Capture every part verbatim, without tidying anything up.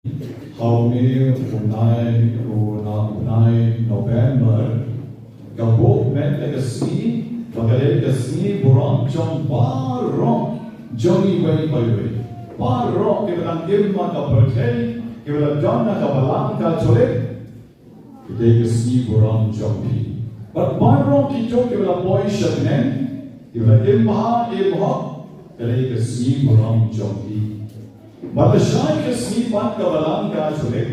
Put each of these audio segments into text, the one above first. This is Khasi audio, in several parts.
Ha une u bnai, u bnai November, ka buh mynta ka sngi ba ka dei ka sngi burom jong baroh jong iwei pa iwei. Baroh kiba dang im ha ka pyrthei, kiba la don ha ka Balang Katholik, ka dei ka sngi burom jong phi. Bad baroh kito kiba la poi sha bneng, kiba la im bha im hok, ka dei ka sngi burom jong phi. Bad lashai ka sngi pat ka Balang Katholik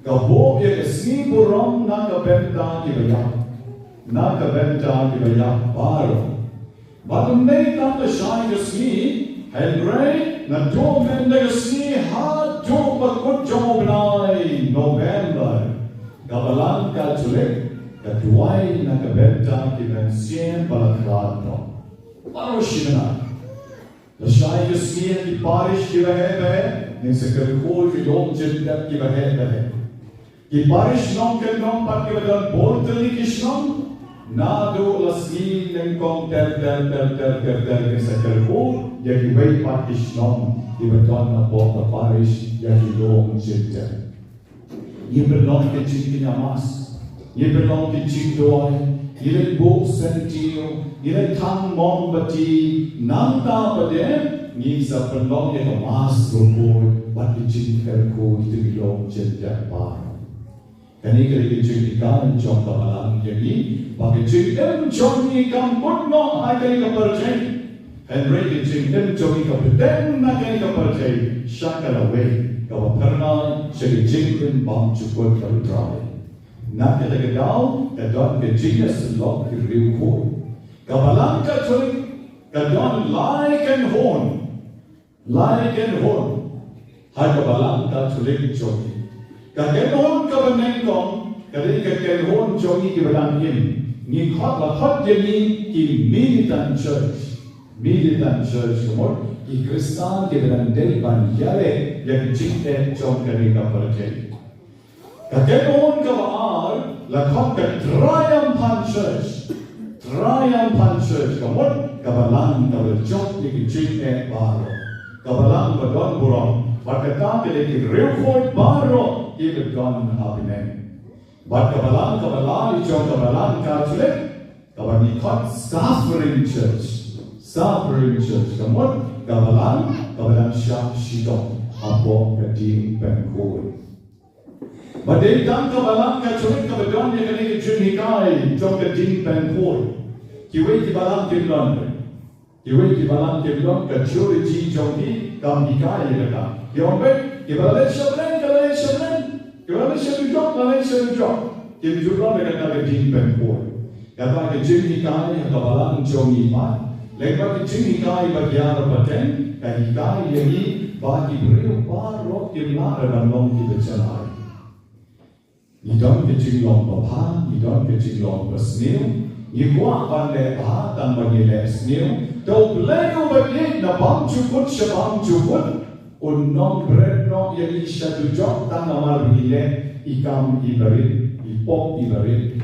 ka buh ïa ka sngi burom na ka bynta kiba ïap, na ka bynta kiba ïap baroh. Bad ym dei tang lashai ka sngi, hynrei naduh mynta ka sngi haduh ba kut jong u bnai November, ka Balang Katholik ka duwai na ka bynta ki mynsiem ba la khlad noh. Baroh shi bnai. Lashai ka sngi ha ki parish kiba heh ba heh, ngin sa kyrkhu ïa ki lum jingtep kiba heh ba heh. Ki parish nongkyndong pat kiba don bun tylli ki shnong, naduh la sngi nyngkong ter ter ter ter ter ter ngin sa kyrkhu ïa kiwei pat ki shnong kiba don hapoh ka parish ïa ki lum jingtep. Ngi pynlong ki jingkynja mass, ngi pynlong ki jingduwai, ngi leit buh syntiew, ngi leit thang mombati, nangta pat de ngin sa pynlong ïa ka mass bakhuid bad ki jingkyrkhu ïa ki lum jingtep baroh. Kane ka dei ka jinghikai jong ka Balang ïa ngi ba ka jingim jong ngi kam kut noh ha kane ka pyrthei. Hynrei ka jingim jong ngi ka bteng na kane ka pyrthei sha ka lawei kaba phyrnai sha ka jingim bymjukut ka U Trai. Na kata ka daw ka don ka jingïasyllok ki riewkhuid. Ka Balang Katholik ka don lai kynhun. Lai kynhun ha ka Balang Katholik jong ngi. Ka kynhun kaba nyngkong ka dei ka kynhun jong ngi kiba dang im. Ngi khot, la khot ïa ngi ki militant church. Militant church, ka mut ki Khristan kiba dang dei ban ïaleh ïa ka jingeh jong kane ka pyrthei. Ka kynhun kaba ar la khot ka Triumphant Church. Triumphant Church, ka mut ka Balang kaba la jop ïa ki jingeh baroh. Ka Balang ba don burom. Bad kata ka dei ki riewkhuid baroh kiba don ha bneng. Bad ka Balang kaba lai jong ka Balang Katholik, kaba ngi khot Suffering Church. Suffering Church, ka mut ka Balang kaba dang shah shitom hapoh ka diengpynkhuid. Ba dei tang ka Balang Katholik kaba don ïa kane ka jinghikai jong ka diengpynkhuid. Kiwei ki Balang kim don. Kiwei ki Balang kim don, ka theology jong ki kam hikai ïa kata. Ki ong beit, kiba la leit sha bneng, ka la leit sha bneng. Kiba la leit sha dujok, la leit sha dujok. Kim ju don ïa kata ka diengpynkhuid. Kata ka jinghikai ha ka Balang jong ngi pat. Lem bad ka jinghikai ba hiar pateng, ka hikai ïa ngi ba ki briew baroh kim lah ban long kiba jalai. Ngi don ka jinglong babha, ngi don ka jinglong basniew, ngi kwah ban leh bha tang ba ngi leh sniew. Te U Blei uba ïeit na bymjukut sha bymjukut un ym bret noh ïa ngi sha dujok tang namar ba ngi leh i kam iba rit, i pop iba rit.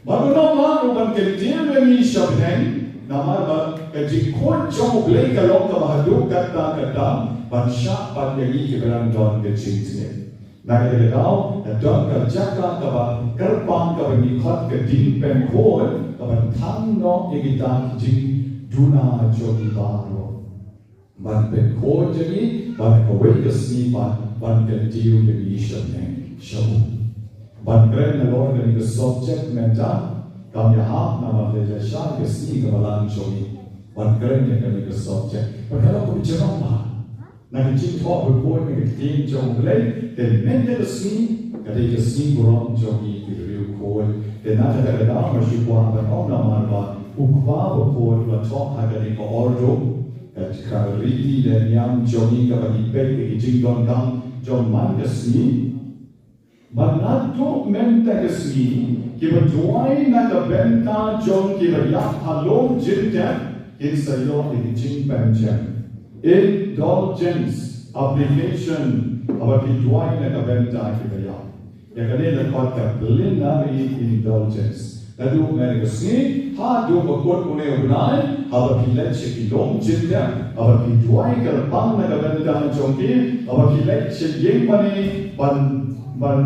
Bad un ym lah ruh ban kyntiew ïa ngi sha bneng, namar ba ka jingkhuid jong U Blei ka long kaba haduh katta katta ban shah pat ïa ngi kiba dang don ka jingtngit. Na kata ka daw, ka don ka jaka kaba kyrpang kaba ngi khot ka diengpynkhuid, kaban thang noh ïa kita ki jingduna jong ngi baroh. Ban pynkhuid ïa ngi, bad kawei ka sngi pat, ban kyntiew ïa ngi sha bneng, sha u. Ban kren halor kane ka subject mynta, kam ïahap namar lei lashai ka sngi kaba lang jong ngi ban kren ïa kane ka subject. Bad ka long kaba jrong bha. Na ka jingthoh bakhuid na ka ktien jong U Blei, te mynta ka sngi ka dei ka sngi burom jong ngi ki riewkhuid. Te na kata ka daw nga shu kwah ban ong namar ba u Kpa Bakhuid u la thoh ha kane ka ordo, ka, ka riti leh niam jong ngi kaba ngi peit ïa ki jingdonkam jong man ka sngi. Bad naduh mynta ka sngi, kiba duwai na ka bynta jong kiba ïap ha lum jingtep kin sa ïoh ïa ki jingpynjem. Indulgence application, haba ki duwai na ka bynta kiba ïap. Ïa kane la khot ka plenary indulgence. Naduh mynta ka sngi haduh ba kut une u bnai, Haba phi leit sha ki lum jingtep, haba phi duwai kyrpang na ka bynta jong ki, haba phi leit sha ïing mane ban, ban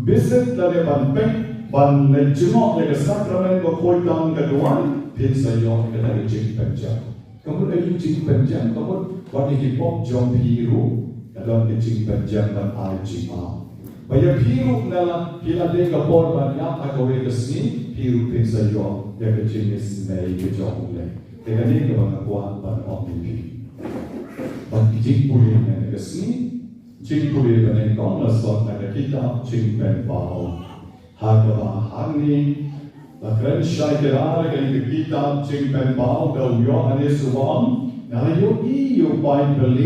visit lane ban peit, ban leit jngoh ïa ka sakramen bakhuid tang ka duwai, phin sa ïoh kata ka jingpynjem. Ka mut aïu jingpynjem, ka mut wat ïa ki pop jong phi ruh ka don ka jingpynjem ban ai jingmap. Ba ïa phi ruh, nga la, phi la dei ka por ban ïap ha kawei ka sngi, phi ruh phin sa ïoh ïa ka jingisynei ka jong U Blei. Te kane kaba nga kwah ban ong ïa phi. Bad ki jingpule mynne ka sngi, jingpule ba nyngkong la sot na ka kitab Jingpynpaw. Ha kaba hangne la kren shai kyrpang ïa kane ka kitab Jingpynpaw da u Ïoannis u ong, nga la ïohi ïa u paidbah,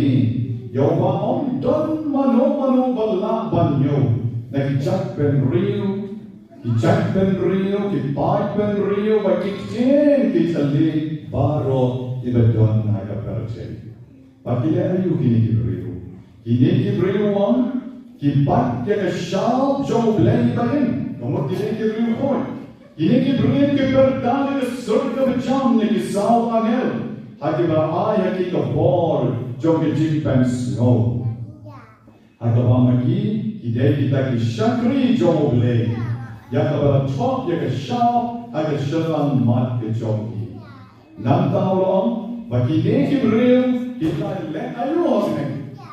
ïa uba ong, don mano mano ba lah ban ñiew na ki jaitbynriew, ki jaitbynriew, ki paidbynriew bad ki ktien ki thylliej baroh kiba don ha ka pyrthei. Bad ki leh aïu kine ki briew? Kine ki briew, ong, ki bat ïa ka shap jong U Blei ba im. Ka mut kine ki riewkhuid. Kine ki briew ki pyrta ïa ka sur kaba jam na ki saw angel, ha kiba ai ha ki ka bor jong ka jingpynsngew. Ha kaba ma ki ki dei kita ki shakri jong U Blei, ïa kaba la thoh ïa ka shap ha ka shyllangmat ka jong ki. Nangta u la ong, ba kine ki briew ki la leh aïu hangne?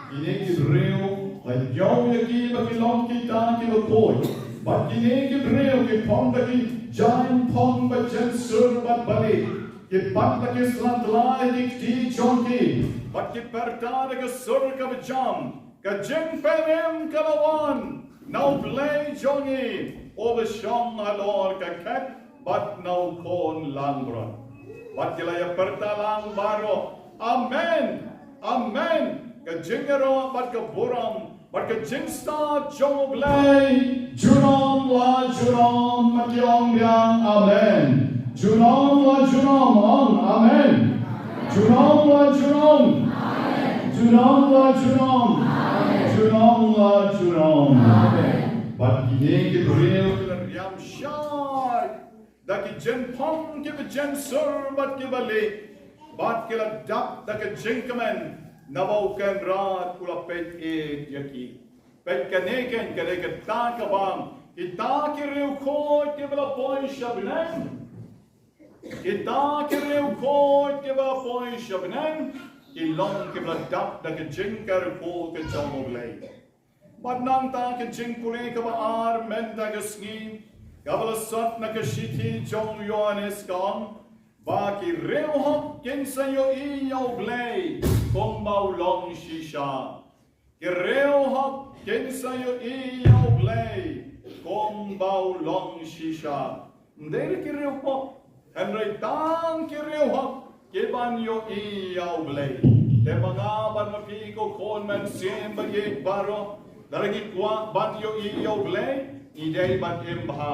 Kine ki briew la ñiew ïa ki ba ki long kita kiba khuid. Bad kine ki briew ki phong da ki jaiñphong bajynsur bad balieh. Ki bat da ki sla tla ïa ki kti jong ki, bad ki pyrta da ka sur kaba jam, ka jingpynim ka la wan na U Blei jong ngi, uba shong halor ka khet bad na U Khun langbrot. Bad ki la ïa pyrta lang baroh, Amen, Amen, ka jingïaroh bad ka burom bad ka jingstad jong U Blei junom la junom. Ma ki ong biang, Amen. Junom la junom, ong, Amen. Junom la junom. Junom la junom. Junom la junom. Bad kine ki briew ki la riam shai da ki jingphong kiba jynsur bad kiba lieh, bad ki la dap da ka jingkmen naba U Kynrad u la peit ïeit ïa ki. Peit, kane keiñ ka dei kata ka bam, kita ki riewkhuid kiba la poi sha bneng. Kita ki riewkhuid kiba la poi sha bneng ki long kiba la dap da ka jingkyrkhu ka jong U Blei. Bad nangta ka jingpule kaba ar mynta ka sngi, kaba la sot na ka shithi jong u Ïoannis, ka ong, ba ki riewhok kin sa ïohi ïa U Blei kumba u long shisha. Ki riewhok kin sa ïohi ïa U Blei kumba u long shisha. Ym dei ruh ki riewpop, hynrei tang ki riewhok ki ban ïohi ïa U Blei. Te ma nga bad ma phi ko khun mynsiem ba ïeit baroh, lada ngi kwah ban ïohi ïa U Blei, ngi dei ban im bha.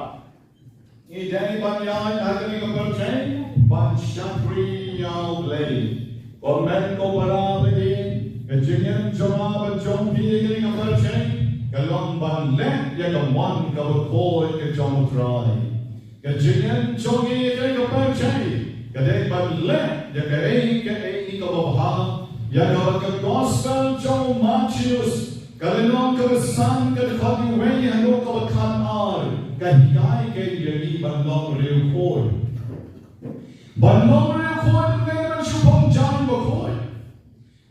Ngi dei ban ïaid ha kane ka pyrthei ban shakri ïa U Blei. Ko hynmen ko para ba ïeit, ka jingim jong nga bad jong phi ha kane ka pyrthei ka long ban leh ïa ka mon kaba khuid ka jong U Trai. Ka jingim jong ngi ha kane ka pyrthei ka dei ban leh ïa kaei kaei kaba bha, ïa kaba ka gospel jong u Mathaios, ka lynnong kaba san, ka dkhot uwei haduh kaba khatar, ka hikai kein ïa ngi ban long riewkhuid. Ban long riewkhuid ym dei ban shu phong jaiñ bakhuid.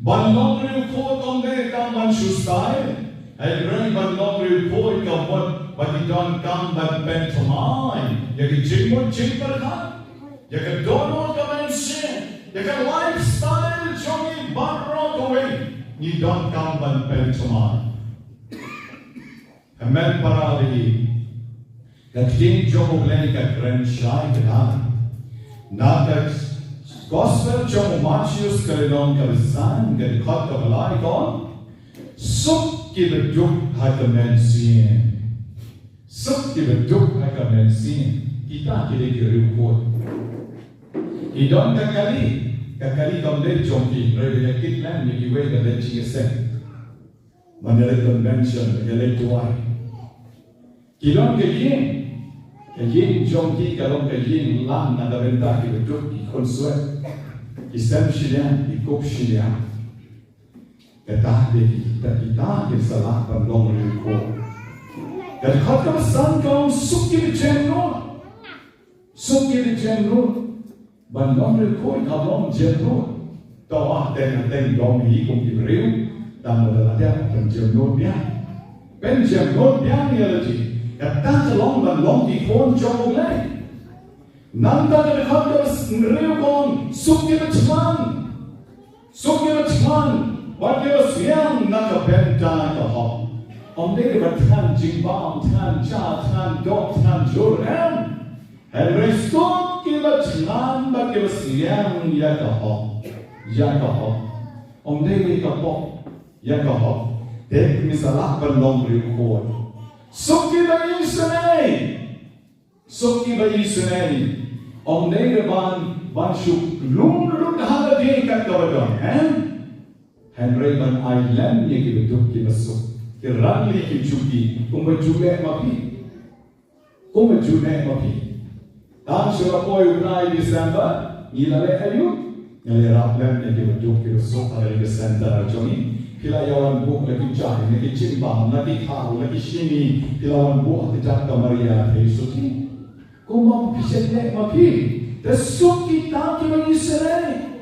Ban long riewkhuid ym dei tang ban shu style. Hynrei ban long riewkhuid ka mut ba ngi donkam ban pynthymmai ïa ka jingmut jingpyrkhat, ïa ka dohnud ka mynsiem, ïa ka lifestyle jong ngi baroh kawei. Ngi donkam ban pynthymmai. Hynmen para ba ïeit, ka ktien jong U Blei ka kren shai kyrpang. Na ka gospel jong u Mathaios ka lynnong kaba san, ka dkhot kaba lai, ka ong, suk kiba duk ha ka mynsiem. Suk kiba duk ha ka mynsiem. Kita ki dei ki riewkhuid. Ki don ka kali, ka kali kam dei jong ki, hynrei ba ïa kit lang ïa kiwei ba dei jingïaseng. Ban ïaleit convention, ban ïaleit duwai. Ki don ka ïing, ka ïing jong ki ka long ka ïing lang na ka bynta kiba duk, ki khunswet. Ki sem shiliang, ki kup shiliang. Kata te kita kita ki sa lah ban long riewkhuid. Ka dkhot kaba san ka ong suk kiba jem nud. Suk kiba jem nud. Ban long riewkhuid ka long jem nud. To ah teng teng long hi kum ki briew. Tang ba la dep ban jem nud biang. Ban jem nud biang ïa la ji. Kata ka long ban long ki khun jong U Blei. Nangta ka dkhot kaba hynriew ka ong suk kiba thngan. Suk kiba thngan bad kiba sliang na ka bynta ka hok. Ym dei ba thngan jingbam, thngan ja, thngan doh, thngan jur, em. Hynrei suk kiba thngan bad kiba sliang ïa ka hok. Ïa ka hok. Ym dei ïa ka pop, ïa ka hok. Te kmie sa lah ban long riewkhuid. Suk kiba isynei. Suk kiba isynei. Ym dei ban ban shu lum lut ha lade kat kaba don, em? Hynrei ban ai lem ïa kiba duk kiba suk. Ki rangli ki juki kumba ju leh ma phi. Kumba ju leh ma phi. Tang shu la poi u bnai December, ngi la leh aïu? Ngi la ïarap lem ïa kiba duk kiba suk ha ka centre jong ngi. Phi la ïa wan buh la ki jaiñ, la ki jingbam, la ki khaw, la ki shini, phi la wan buh ha ka jaka Maria Theisotti. Kumba phi shet leh ma phi. Te suk kita kiba isynei.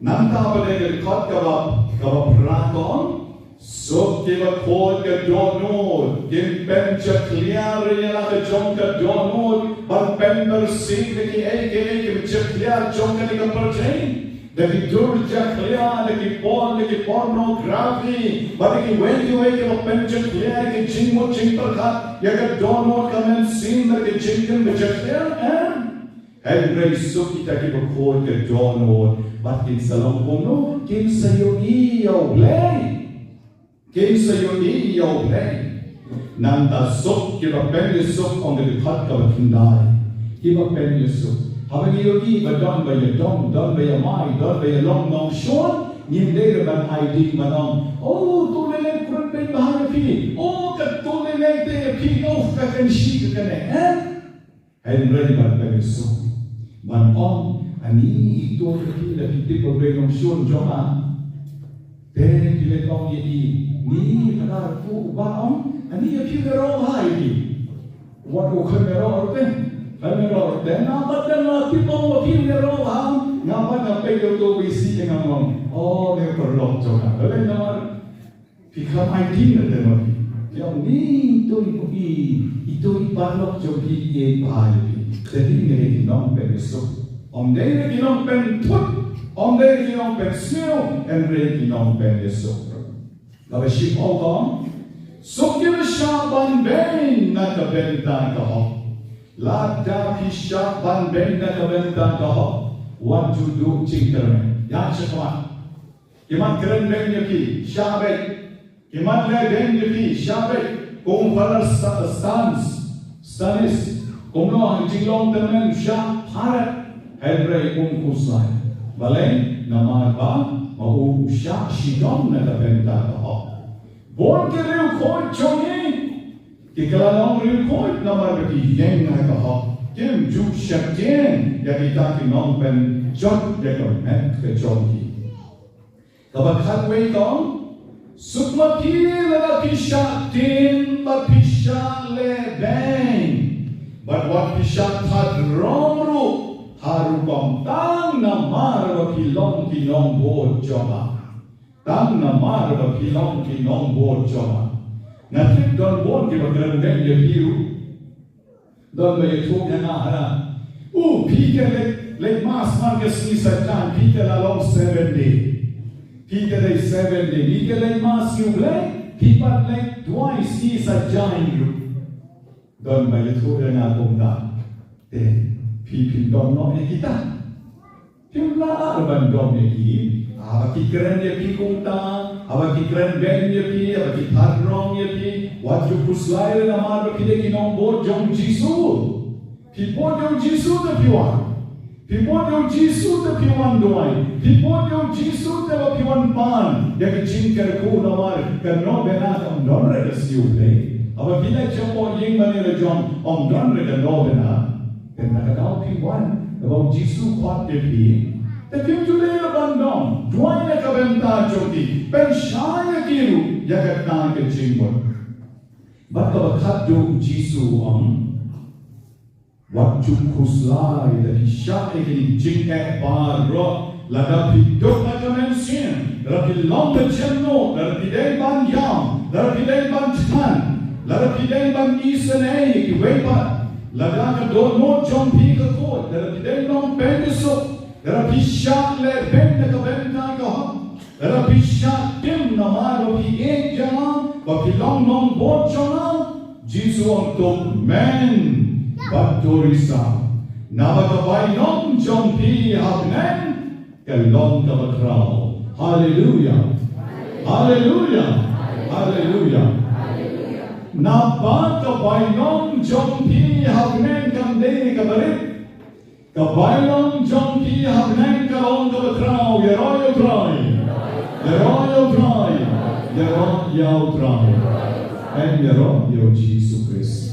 Nangta ba dei ka dkhot kaba kaba phra ka ong. Suk kiba khuid ka dohnud, kin pynjakhlia ïa la ka jong ka dohnud ban pynpyrshah da kiei kiei kiba jakhlia jong kane ka pyrthei. Da ki dur jakhlia, da ki porn, da ki pornography, bad da kiwei kiwei kiba pynjakhlia ïa ka jingmut jingpyrkhat ïa ka dohnud ka mynsiem, da ki jingkynmaw jakhlia, em? Hynrei suk kita kiba khuid ka dohnud, bad kin sa long kumno, kin sa ïohi ïa U Blei. Kin sa ïohi ïa U Blei. Nangta suk kiba pynïasuk ong ka dkhot kaba khyndai. Kiba pynïasuk. Haba ngi ïohi ba don ba ïadom, don ba ïamai, don ba ïalong nongshun, ngim dei ban ai ding ban ong, "Oh, to lei lei kren beiñ bha ïa phi. Oh, ka to lei lei te ïa phi, oh, ka kynshi ka kane." Eh? Hynrei ban pynïasuk. Ban ong, ani ito ïa phi la phi tip ba u dei nongshun jong nga. Te phi leh ong ïa i, ni ka dar ku ba ong, ani ïa phi ïaroh bha ïa phi. Wat u khun ïaroh ruh te. Khun ïaroh ruh te. Nga pat dang la tip ong ba phi ïaroh bha. Nga pat nga peit ïa uto ba isih ïa nga ong, oh, ne paralok jong nga. Balei namar Phi khlem ai ding na te ma phi. Phi ong ni to i phi, ito i paralok jong phi i bha ïa phi. Te dei na ki nongpynïasuk. Ym dei na ki nongpynthut. Ym dei na ki nongpynsngew. Hynrei ki nongpynïasuk. Kaba shiphew ka ong, suk kiba shah ban beiñ na ka bynta ka hok. Lada phi shah ban beiñ na ka bynta ka hok, wat ju duh jingkyrmen. Ïa shakhmat. Ki mat kren beiñ ïa phi, shah beit. Ki mat leh beiñ ïa phi, shah beit. Kum Father Sta-, Stans, Stanis, kumno ha ka jinglong tymmen u shah pharet, hynrei um khuslai. Balei? Namar ba ma u u shah shitom na ka bynta ka hok. Bun ki riewkhuid jong ngi ki kylla long riewkhuid namar ba ki ïeng ha ka hok. Kim ju sheptieng ïa kita ki nongpynjot ïa ka met ka jong ki. Kaba khatwei ka ong, suk ma phi lada phi shah tim bad phi shah leh beiñ bad wat phi shah thad rong ruh ha rukom tang namar ba phi long ki nongbud jong nga. Tang namar ba phi long ki nongbud jong nga. Nga tip don bun kiba kren beiñ ïa phi ruh. Don ba ïathuh ïa nga hana. U, phi te leit, leit mass man ka sngi Saitjaiñ, phi te la long Seventh Day. Phi te leit Seventh Day, phi te leit mass ïa U Blei, phi pat leit duwai sngi Saitjaiñ ruh. Don ba ïathuh ïa nga kumta. Te phi, phi dom noh ïa kita. Phim lah ban dom ïa ki. Haba ki kren ïa phi kumta, haba ki kren beiñ ïa phi, haba ki thad rong ïa phi, wat ju khuslai re namar ba phi dei ki nongbud jong Jisu. Phi bud jong Jisu te phi wan. Phi bud jong Jisu te phi wan duwai. Phi bud jong Jisu te ba phi wan pan ïa ki jingkyrkhu namar ka nongbylla kam don re ka sngi U Blei. Haba phi leit shapoh ïing mane la jong, ym don re ka nongbylla. Te na ka daw phi wan, naba u Jisu khot ïa phi. Te kim ju leh ban dom, duwai na ka bynta jong ki, pynshai ïa ki ruh ïa kata ka jingmut. Bad kaba khatduh u Jisu u ong, wat ju khuslai da ki shah ïa ki jingeh baroh, lada phi duk ha ka mynsiem, lada phi long ka jingmut, lada phi dei ban ïam, lada phi dei ban thngan, lada phi dei ban isynei ïa kiwei pat, lada ka dohnud jong phi ka khuid, lada phi dei ban pynkyrsut, lada phi shah leh beiñ na ka bynta ka hok, lada phi shah tim namar ba phi ïeit ïa nga, ba phi long nongbud jong nga, Jisu u ong to kmen bad to risau. Naba ka bainong jong phi ha bneng ka long kaba khraw. Haleluya. Haleluya. Haleluya. Naba ka bainong jong phi ha bneng kam dei kaba rit. Ka bainong jong phi ha bneng ka long kaba khraw, ïaroh ïa U Trai. Ïaroh ïa U Trai. Ïaroh ïa U Trai. Em, ïaroh ïa U Jisu Khrist.